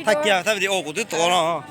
Thaij kiag, thaij video kuv twb tuav no.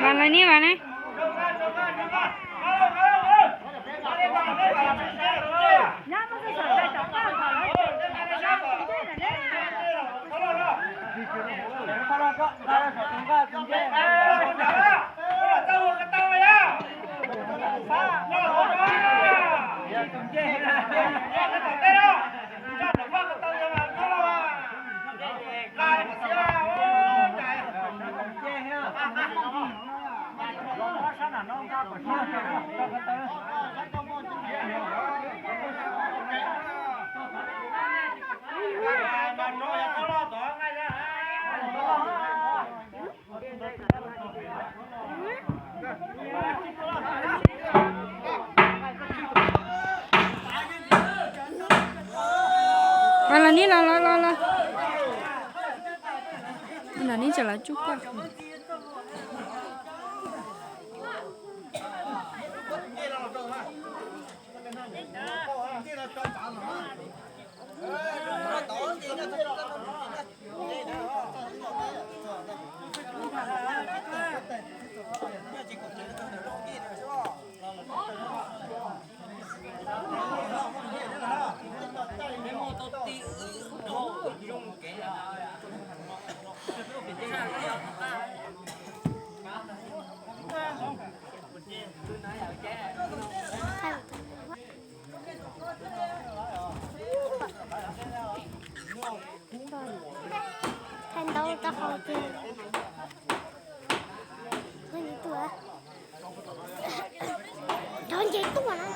Vas los ni, vas na. Los ni, los los los los. Los ni, tseem los tsuj koj. Thaij ntaub rau hauv tiag. Cov nce tuaj na.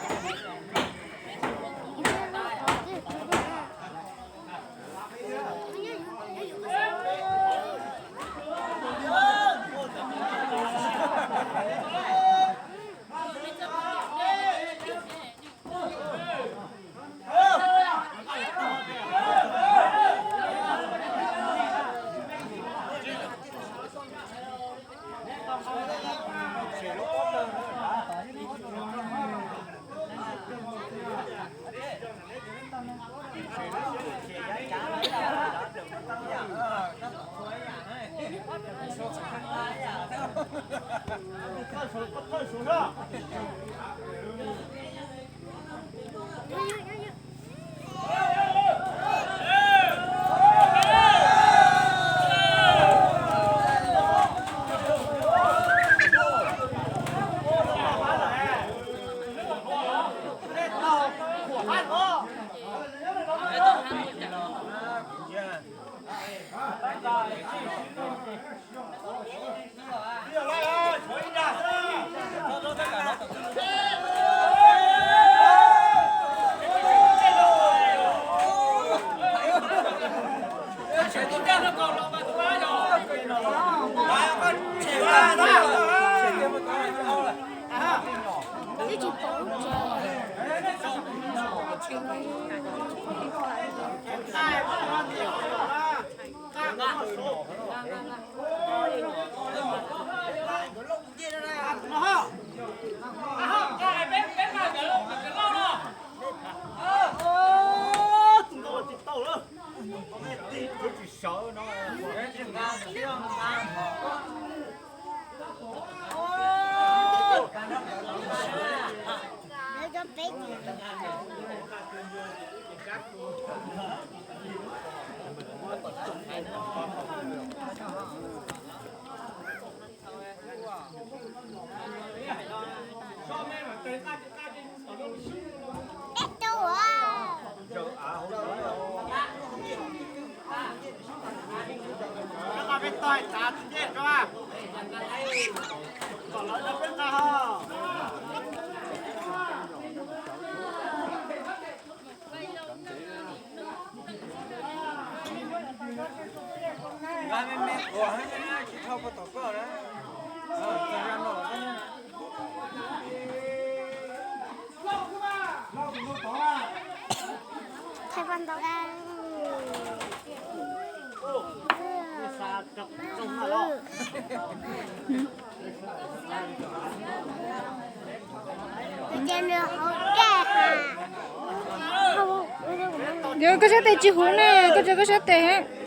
Yog koj sab tes tsis huv ne, koj tso koj sab tes.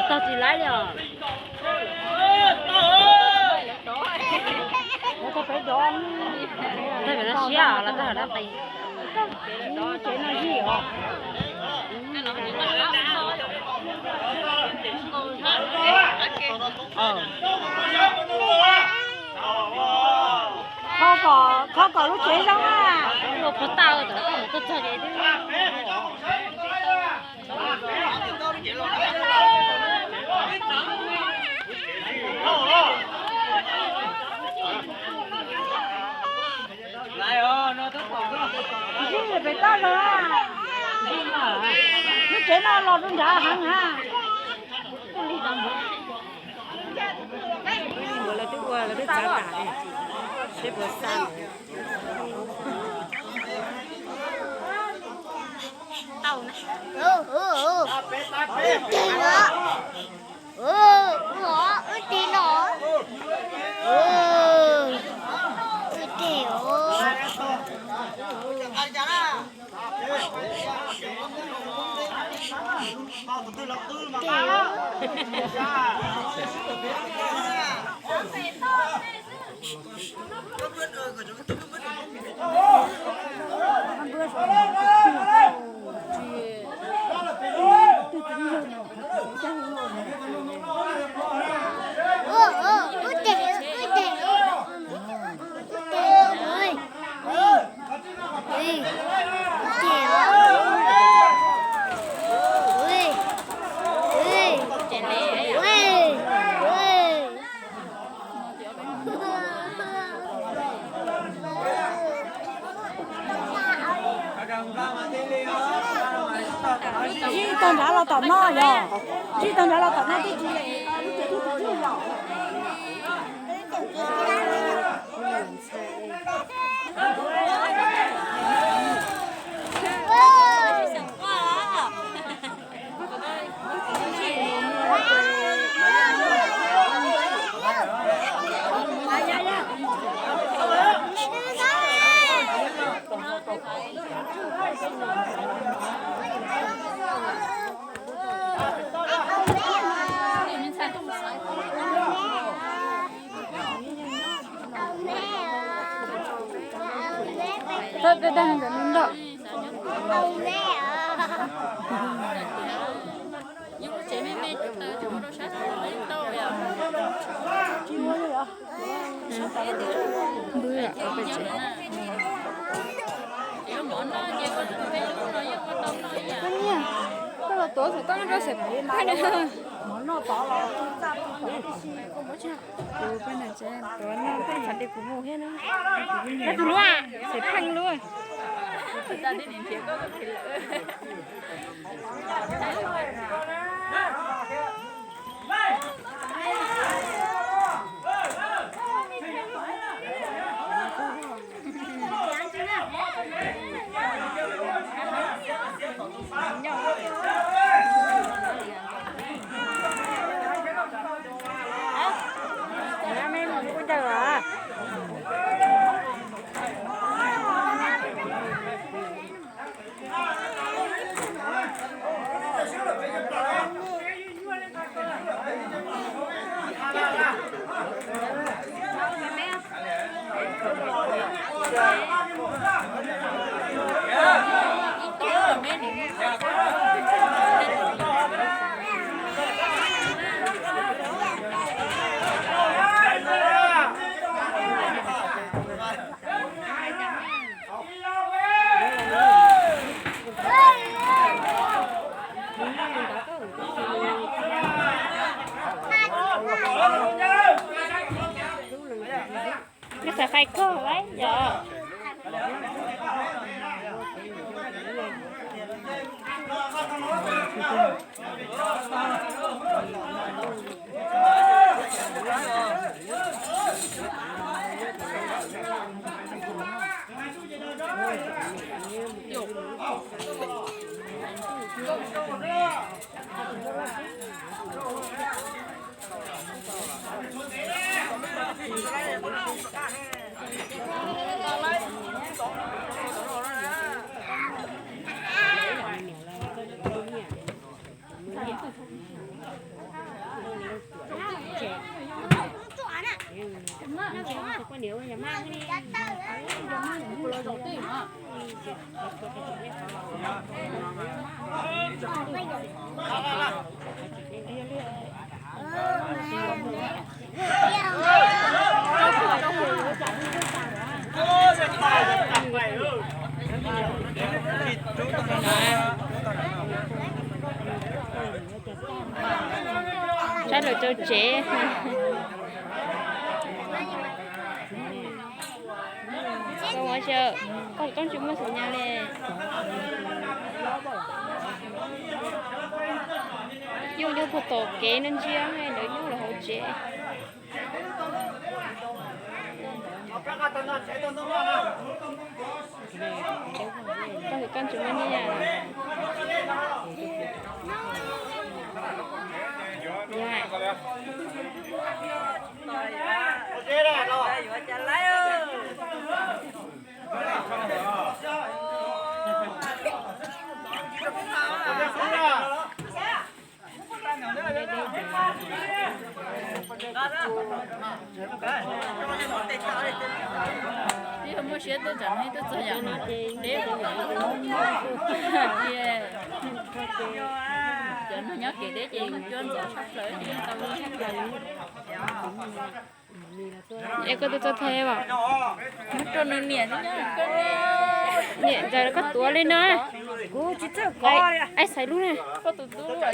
Tau tsis laib li os. Tau pem no siab os, los tau hauv no qis. Tsev no yig os. Khob kom lub tsev zoo na. Ua puas tau, tuaj txog ces twb ntsib pem toj los. Lub tsev no los rau nrad heev na. Lawv twb ua, lawv twb txav tas, seb puas xa. Zij tau nrad los tom no yog, zij tau nrad los tom no twb tsis yog. Tawm dag ntawm no nrog. Npwb, koj los tuav xov tooj rau xeem pheej na. Kuv peb na, tuav no tej qhov tias kuv mus thiab na. Tus lub, xeem pheej lub. Nws xav fais kawg lawm yom. Rau tsev. Koj ua xyaw, koj tub tsis muaj xim nyas li. Nyuj nyob puag tom kev no ntsia lawv nyob lawv hauv tsev. Koj tsis muaj nyiaj. Twb yog muaj siab tuaj tsam no twb txog yam deb. Cov no nyob kev deb ces cuab ntxov tshaj plaws tau. Es koj twb txog the as? Muab rau nws niam. Niam ntawd koj tuav li no. Kuv tsis txawj kov. Aib xaiv lub na. Koj tus tub tsis tuav.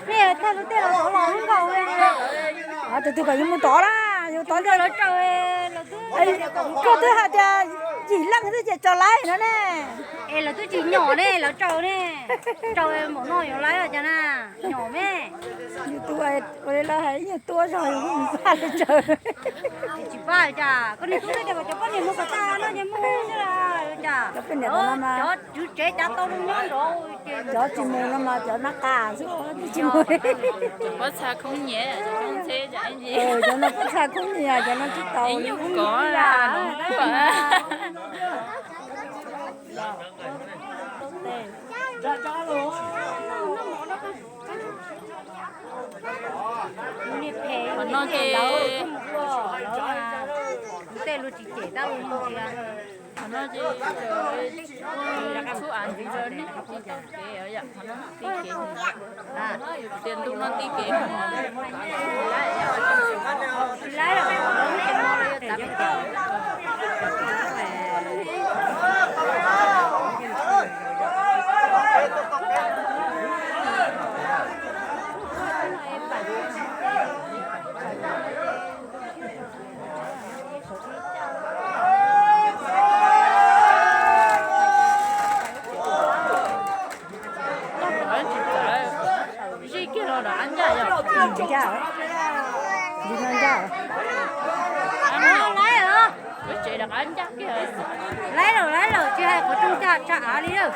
Nej thaij lub tej los tov los nkaus. Tus twg kom yus mus tod na, yus tod lawv raws. Koj twb hais tias yim leej xwb ces tso laib no ne. Es lawv twb tsis nyom ne, lawv raws ne. Raws npaum no yuav laib cas na, nyom me. Yus tus ua li lawv hais ib nyuag tuab zog yus mus npaj li raws. Tsis pab cas, koj niag tub twb tias kom cov poj niam mus kom tag no ces mus xwb los cas. Cov poj niam no mas cov tswv tsev cav tau zoo nyob nrov ces cov tsis mus no mas cov nab qa xwb tsis mus. Cov pob txha khoob nyiam, cov khoob ntxheb, cov no pob txha khoob nyiam, cov no tsis tau li. Nyuj kov los. Qhov no ces tej luag tsis cem tab luag ntsia. Qhov no ces txhub av ntxiv rau nej tsis tau kev, qhov no tib kev. Tias ntu no tib kev. Zij kiag los rov qab ncaj yom? Ncaj, ncaj. Laib lawm, laib lawm, tsis hais qhov rooj caj tsa av li lawm.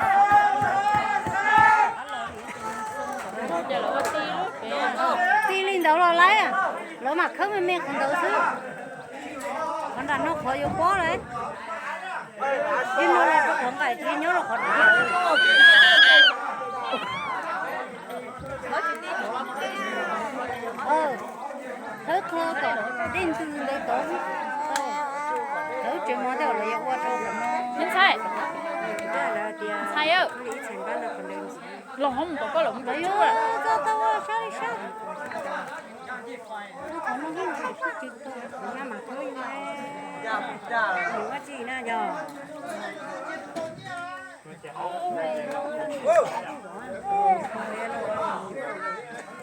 Ti li ntawd los laib, lawv mam khawb me me qhov ntawd xwb. Qhov nram no qhov yuav pob lawm. Tib no los rau qhov nqaim, tib nyob rau qhov dib. Thawb qhov kom dej ntws ntawd tod. Thawb tsev mov tej los yuav ua rau qhov no. Me ntxhais, ntxhais, los hov mus kom koj los mus tau tsuj.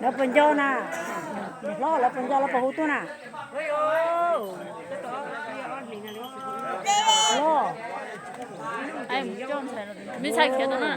Lawv puas nco na? Hlob, lawv puas nco, lawv puas hu tuaj na? Hlob, me ntxhais khiav tau na.